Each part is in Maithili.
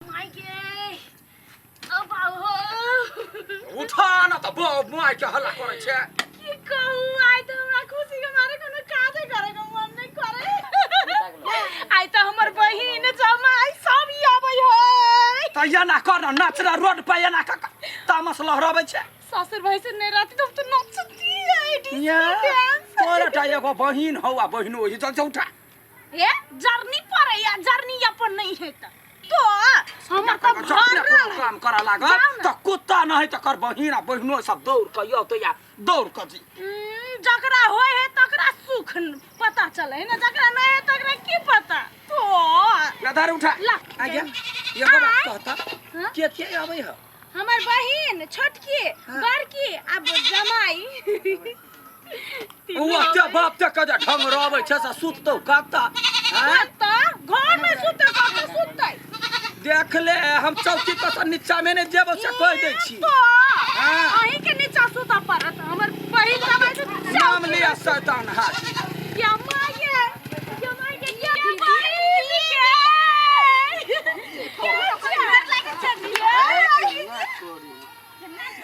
माय गे अब आउ हो। उठा न त बाप माय के हल्ला करै छै। की कहू, आइ तऽ हमरा खुशी के मारे कोनो काजे करे के मन नहीं करे। आइ तऽ हमर बहिन जमाई सब ई आबै है। त एना कर न, नाचरा रोड पर एना क क तामस लहरबै छै। ससुर भाई से नहीं रहती तो हम तो नचती है डिस्को या, डांस। तोरा टा एगो बहिन हौ आ बहिनो ही चल उठा। ए जर्नी पड़े या जर्नी अपन नहीं है त तो हमर त जखने भरल कोनो है। काम करऽ लागल जाउ ने। तऽ कुत्ता नहि तकर बहिन आ बहिनो सब दौड़ कऽ औतै आ दौड़ कऽ जी। जकरा होय है तकरा सुख पता चले है ना, जकरा नहीं है तकरा की पता। तो लधार उठा। ला। आ गया एगो बात कहता। हाँ? के के आबै है? हमर बहिन छोटकी बड़की आ जमाई। ओ ओते बाप ते कजे ढंग रहबै छै से सुततौ कत्ता? हैं? कत्ता घर में सुततै, कत्ता सुततै? देख ले, हम चौकी पर से नीचा में नहि जेबौ से कहि दै छी। तो हाँ। अहीं के नीचा सुतऽ पड़त। हमर बहिन जमाई से नाम लिया शैतान हाथ। या माये, या माये, या बहिन के।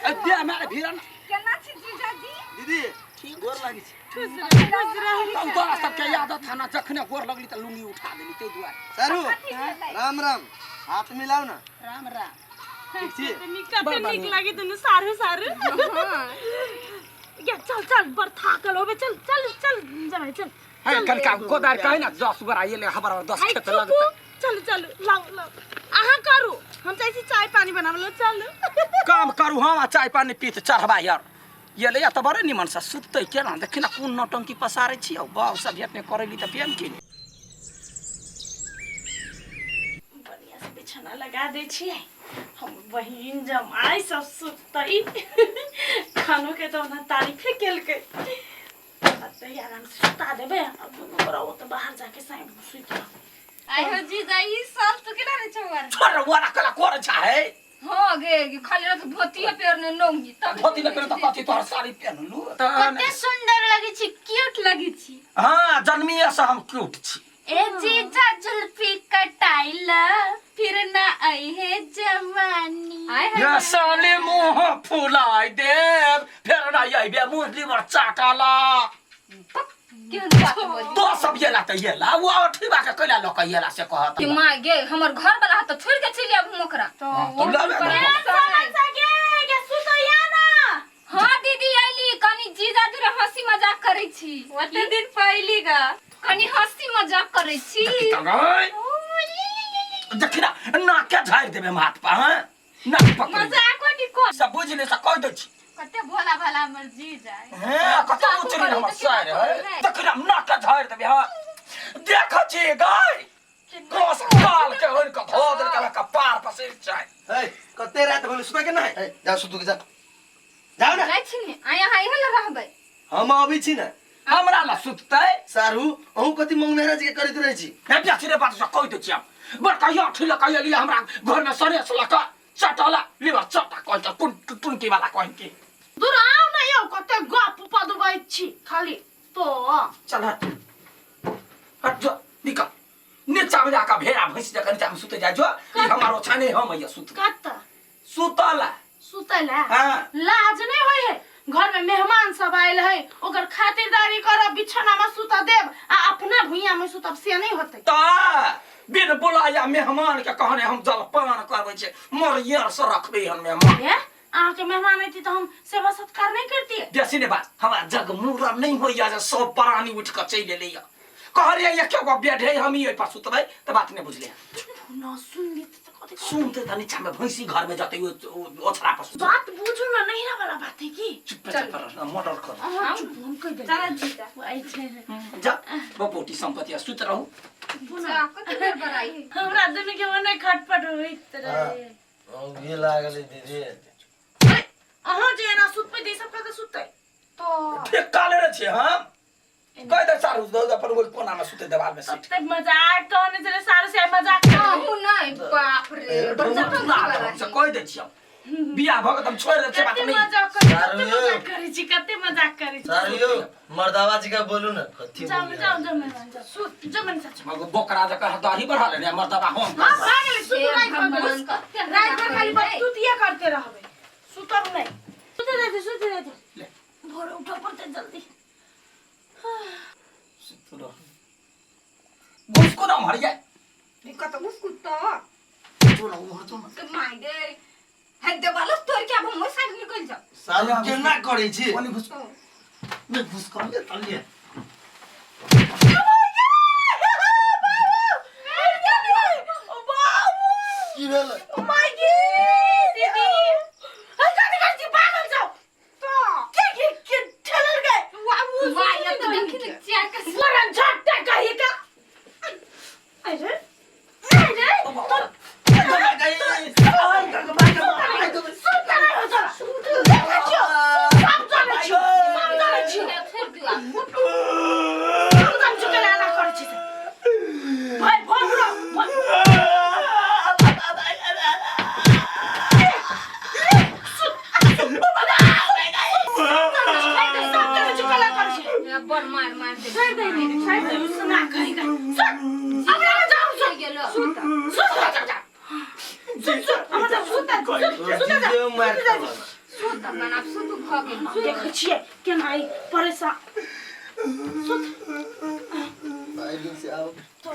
ए, दे हमरा भीरन। केना छी जीजाजी? दीदी गोर लागै छी। खुश रह, खुश रह। तब तोरा सबके याद था ना, जखने गोर लगली तऽ लुंगी उठा देली ताहि दुआरे। सारू राम राम, हाथ मिलाउ ना। राम राम। ठीक छी? नीक, कते नीक लागे दुनू सारू सारू। या चल चल, बड़ थाकल होबे, चल चल चल जमाई चल। है कनका कोदार कहे ना 10 गोरा एले हबर 10 हाय, खेत चुपू। लगतै। चलू चलू, लाओ लाओ, अहाँ करू, हम चाहै छी चाय पानी बनाबऽ लो, चलू। काम करू हम आ चाय पानी पीत चढ़बा यार। ये ले तऽ बड़े निमन से सुततै केना? देखी ना कोन नौटंकी पसारै छी। बाप सब भेट नहि करैली तऽ पेन की। बढ़िया से बिछौना लगा दै छियै, हम बहिन जमाई सब सुततै। खानो के तऽ ओना तारीफे केलकै। तऽ आराम से सुता देबै आ दुनू गोरा ओतऽ बाहर जाके साइड में सुति रहब। आइ हो जीजा, ई साल तू केना रे छौआ? छोड़, वाला कला करे चाहे। हाँ गे, गे खाली रह धोतियो पेरने नौंगी तब। धोती ने पेरने तऽ कथी तोहर साड़ी पेनलू? कते सुंदर लगे छी, क्यूट लगे छी। हाँ, जन्मिए से हम क्यूट छी। ए जीजा, जुल्फी कटाइल फिर ना आई है जवानी। आय हाय। ये साले मुंह फुलाई देव फेर ना आइबे मुंह लिवर चाटला। केहन बात बोली? तो सब येला त येला वो अठीबा के कैला लक येला से कहत। कि माँ गे, हमर घर वाला तो छोड़ के चलि आबू ओकरा। तो लबे ना। ए, गे गे सुतैया ना। हाँ दीदी आइली, कनी जीजा दूर हंसी मजाक करै छी। ओते दिन पहली गा कनी हंसी मजाक करै छी। देखी त गई, देखी ना नाके झाड़ि देबे हम हाथ पर। हैं नाक पकड़ मजाक कोनी को सब बुझ ले से कह दै छी। कते भोला भाला हमर जीजा है। हैं, कते चाकू उचरी करै हमर तऽ केना सर है। करै? देखी ना नाके झाड़ि देबे। हाँ देख छी गाय कस काल के होन के धो देल के कपार पसरि जाय। ए कते रात भेल, सुतऽ के नहि? ए जाउ सुतू के, जाउ जाउ ना। जाइ छी ने, आ यहाँ इहे लए रहबै। हम अबै छी ने। हमरा ला सुततै? सारू अहूँ कथी मंग मेहराज के करैत रहै छी? हे बेसी रे बात से कहि दै छी हम। बड़ कहियो अथी लऽ कहियो लिअ हमरा घर में सरेस लऽ कऽ चटला लिअ चटा कहि के टुन टुनकी वाला कहि के। दूर आउ ने यौ, कते गप पदबै छी खाली तो। चल हट हट, जो निकल नीचा में जाकर भेड़ा भैंस जकाँ नीचा में सुते जा जो। ई हमर ओछाने हम हैया सुत। कत्ता सुतला? सुतला। हाँ। लाज नहीं होय है? घर में मेहमान सब आयल है, ओकर खातिरदारी करब, बिछौना में सुता देब आ अपना भुइया में सुतब, से नहीं होते। ता बिन बुलाया मेहमान के कहने हम जलपान करबै छै, मरियर से रखबै हम मेहमान। हे, अहाँ के मेहमान अयती तऽ हम सेवा सत्कार नहीं करती? बेसी ने बात, हमरा जग मुरन नहीं होइया जे सब प्राणी उठि कऽ चलि एलैया। कहलियै एके गो बेड है, हम ई एहि पर सुतबै तऽ बात नहि बुझलियै। न सुन ली तऽ कथी? सुनते तऽ नीचा में भैंसी घर में जतै ओछरा पर सुतबै। बात बुझू ना, नहिरा वाला बात है की। चुप चुप रह, मर्डर कर। अहाँ चुप, हम कहि देबै। चल जीजा। आई छै। जा बपोटी संपत्ति आ सुति रहू। जा, कते गड़बड़ाई है। हमरा दुनू के मने खटपट होइत रहे। औंधी लागल है दीदी। अहाँ जे एना सुतबै तऽ ई सब कतऽ सुततै? तो ठेका लेने छियै हम। कहि दे सारू अपन ओहि कोना में सुते देवाल में सीट। तते मजाक कहने छलै सारू से, आइ मजाक करबै। अहूँ नहि, बाप रे, से कहि दै छियै हम। बियाह भऽ गेल तऽ हम छोड़ि दै छियै बात कते नहि मजाक करै सारू कते यौ। मजाक करै छी कते मजाक करै छी सारू यौ मर्दावा जी का बोलू ना कथी जाओ बोलियै? जाओ जाओ मेहमान जाओ सुत जाओ मन सच मगर बोकरा जकाँ दाढ़ी बढ़ा लेने मर्दबा हम हां भा गेलै सुत हे राति भर भगवान, कते राति भर खाली मजाक करै बस सुतिए करते रहबै सुतब नहि सुते रहते सुते रहते ले। भोरे उठऽ पड़तै जल्दी घुसको ना मर जाए कत घुसकुत्ता के my गे हे देवालो तोड़ के अब हम ओइ साइड निकल जाओ सारू केना करै छी कोनी घुसको नहि घुसकलियै तलियै की भेल वाह ये तो देखी ने चार के छोड़ दियो भाई भोग बड़ मार मार दे छोड़ दे दीदी छोड़ दे सुना कहीं का सुन अब ना जाओ सुन गेलो सुन सुन जा सुन सुन हम जा सुन सुन सुन जा जे मार सुत अपन आब सुत भ गेल देखै छियै केना ई परेशान भाई दिन से आओ तो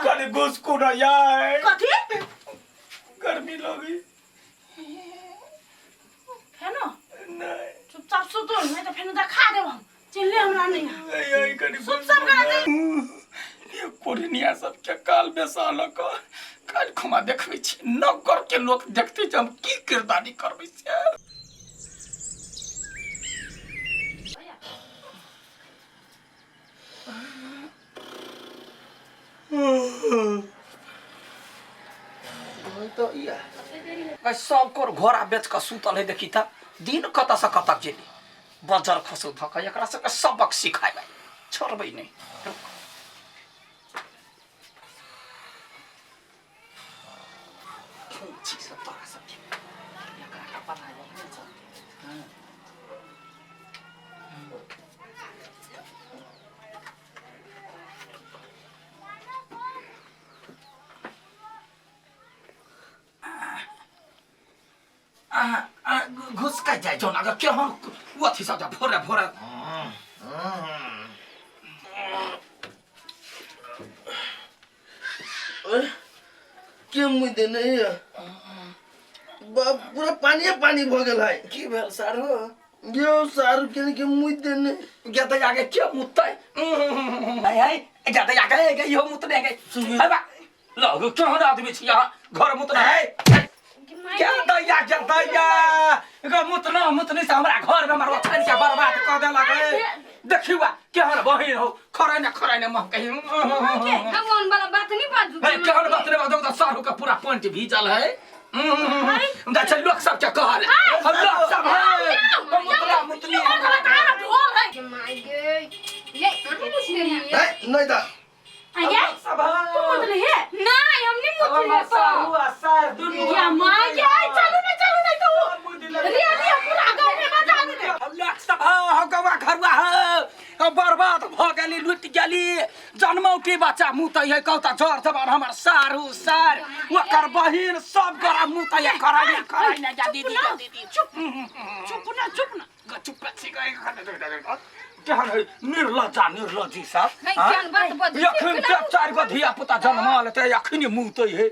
कनी घुसको ना यार कथी गर्मी लगी फेनो नहीं चुपचाप सुतो नहीं तो फेनो देखा देब हम चिल्ले हमरा नहीं नहीं कनी सुत सब करा दे ये कोरिनिया सबके काल बेसा लऽ कऽ काल्हि खुमा देखबै छी नगर के लोक देखतै जे हम की किरदानी करबै से तो इया भाई सब कर घोड़ा बेच कऽ सुतल है देखी तऽ दिन कतऽ से कतऽ गेली बजर खसौ धऽ कऽ एकरा सबके सबक सिखेबै छोड़बै नहि रुक। छी सब तोरा सबके एकरा के पता नहि छौ। हँ। घुस के जाइ छौ ना केहन अथी सब भोरे भोरे के मुँह देने ये बाप पूरा पानिए पानी भऽ गेल है की भेल सारू यो सारू के के मुँह देने गेते आगे के मुतै है है गेते आगे गे इहो मुतने गे है बा लगू केहन आदमी छी अहाँ घर मुतना है क्या दैया क्या दैया गो मुतना मुतनी से हमरा घर में मरवा छानि के बर्बाद कऽ देलक है देखियो बा केहन बहिन हो खरै ने खरै ने मह कहीं हम ओन वाला बात नहीं बाजू है केहन बात रे बाजू तऽ सारू के पूरा पेंट भीजल है अच्छा लोक सब के कहल है हम लोक सब है मुतला मुतली my गे ये अहाँ मुझसे है नहीं दा आगे सब तू मुतली है नहीं हम नहीं मुतले तो सारू आ सार दुनू या माँ के आई चलू ना चलू नहीं तो रियली पूरा गांव में मजा दे लोक सब हो गौवा घरुआ हो बर्बाद भऽ गेली लुटि गेली जनमौटी बच्चा मुँह है कहता जर जबर हमर सारू सार ओकर बहिन सब गोरा मुँह है कराइ ने कराइ ने जा दीदी जा दीदी चुप चुप ना चुप ना चुप छी केहन है निर्लज्जा निर्लज्जी सब नहीं हाँ? केहन बात बजै छी, एखन के चारि गो धिया पुता जनमल ते एखन मुँह तो है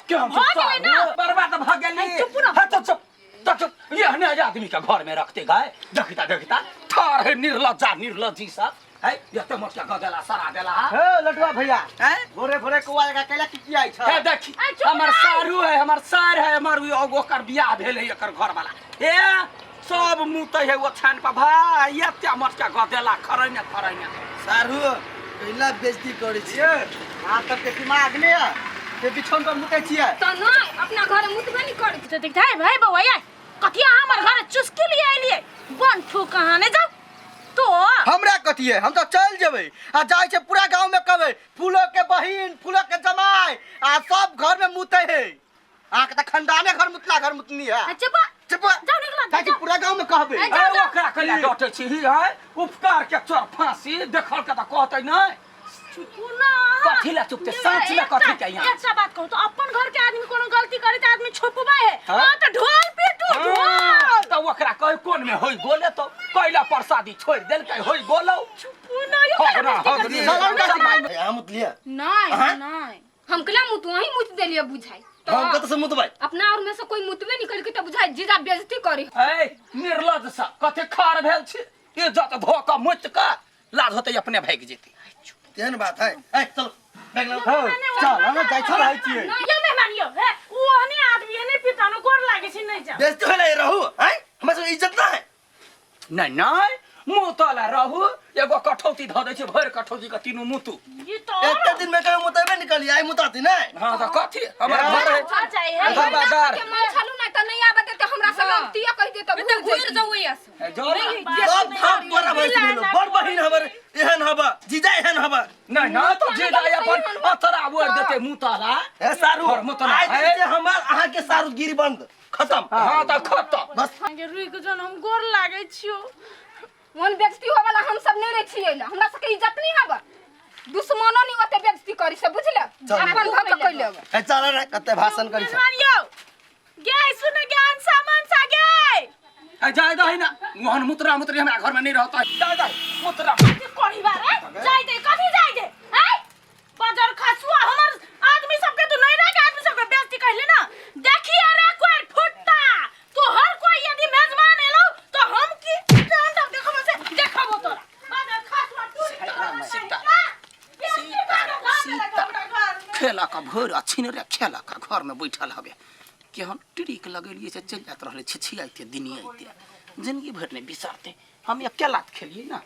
केहन भऽ गेलै ना? बर्बाद भऽ गेली चुप ना। हाँ, तो चुप तो चुप एहने आदमी के घर में रखते गाय देखता देखता ठार है निर्लज्जा निर्लज्जी सब है एते मोटका गदेला सरा देला हे लटुआ भैया हैं भोरे भोरे कौआ लगा कैला की की आई छ हे देखी आ, चुप हमर ना। सारू है हमर सार है हमर ओकर बियाह भेल है एकर घर वाला ए सब मुँह है वो छान पर भाई एते मोटका गदेला खरैने खरैने सारू कैला बेइज्जती करै छियै अहाँ सबके दिमाग नहि यऽ से बिछौन पर मुतै छियै तऽ नहि अपना घर मुतबे नहि करै तो देखता है भाई बउआ यार कथिया हमर घर चुस्की लिए एलिए बन ठू कहाँ ने जाओ तो हमरा कथी है हम तऽ चलि जेबै आ जाइ छै पूरा गाँव में कहबै फूलो के बहिन फूलो के जमाय आ सब घर में मुतै है अहाँके तऽ खंडाने घर मुतला घर मुतनी है अच्छा बा चुप जाओ निकला काहे कि पूरा गांव में कहबे ए, ओकरा कैला डटे छी है उपकार के चोर फांसी देखल के तऽ कहतै नहि ना कथी ला चुपते साँच में कथी के यहाँ अच्छा बात कहू तो अपन घर के आदमी कोनो गलती करे त आदमी छुपबे है हाँ? हां तो ढोल पीटू हाँ, ढोल तऽ ओकरा कहे कोन में होई गोले तो कैला प्रसादी छोड़ि देलकै होई गोलो चुपू ना यो हगना हगनी ए, अहाँ मुत लिया नहीं नहीं हम कला मुत वही मुत देलिए बुझाई तो हम कतऽ से मुतबै अपना और में से कोई मुतबे नहीं करके तो बुझाई जीजा बेइज्जती करे ए निर्लज सा कथे खार भेल छी ये जत धो के मुत के लाज होतै अपने भागि जेतै तेहन बात है ए चलो बैग लाओ हो चल हम जाइ छ रहै छियै यो मेहमान यो हे उ ओहने आदमी है नहीं पितानो गोर लागे छै नहीं जाओ बेइज्जती होइला रहू हैं हमरा सब इज्जत ना है नहि नहि मुँह तला रहू एगो कठौती धऽ दै छै भरि कठौती के तीनू मुतू ये तो एक दिन में कहे मुतेबे निकली आई मुताती नहीं हाँ तऽ कथी हमर घर है आ जाए है खबरदार के मन छलू ना त नहीं आबत त हमरा सब अंतिया कह दे त घुर जाऊ एस जो ना सब भाग तोरा भैंस भेलो बड़ बहिन हमर एहन हबा जीजा एहन हबा नहि नहि तऽ जे जाय अपन अतरा ओढ़ि देतै मुँह तला ए सारू घर मुतना आइ दिन से हमर अहाँ के सारू गिरी बंद खत्म हाँ तऽ खतम बस के रुक जन हम गोर लागे छियो मन बेइज्जती होवे वाला हम सब नहीं रहे छियै ला हमरा सबके इज्जत नहीं हबा दुश्मनो नहीं ओते बेइज्जती करी से बुझले अपन भक्त कह लेब ए चल रे कते भाषण करी छ मेहमान यो गे सुन ज्ञान सामान सा गे ए जाय दही ना मोहन मुतरा मुतरी हमरा घर में नहीं रहता जाय दही मुतरा कथी करी बारे जाय दे कथी जाय दे हैं बाजार खसुआ हमर आदमी सबके तू नहीं रह आदमी सबके बेइज्जती कहले ना देखिए रे कोई फुट्टा तो हर कोई यदि मेजबान एलो तो हम की जान तब देखबो से देखबो तोरा बाजार खसुआ टूट सीता सीता खेला का भोर अच्छी रे खेला का घर में बैठल हवे केहन ट्रिक लगेलिए से चलि जात रहले छिछियाइते दिनियाइते जिंदगी भरि नहि बिसरते हम अकेला खेलिए ना।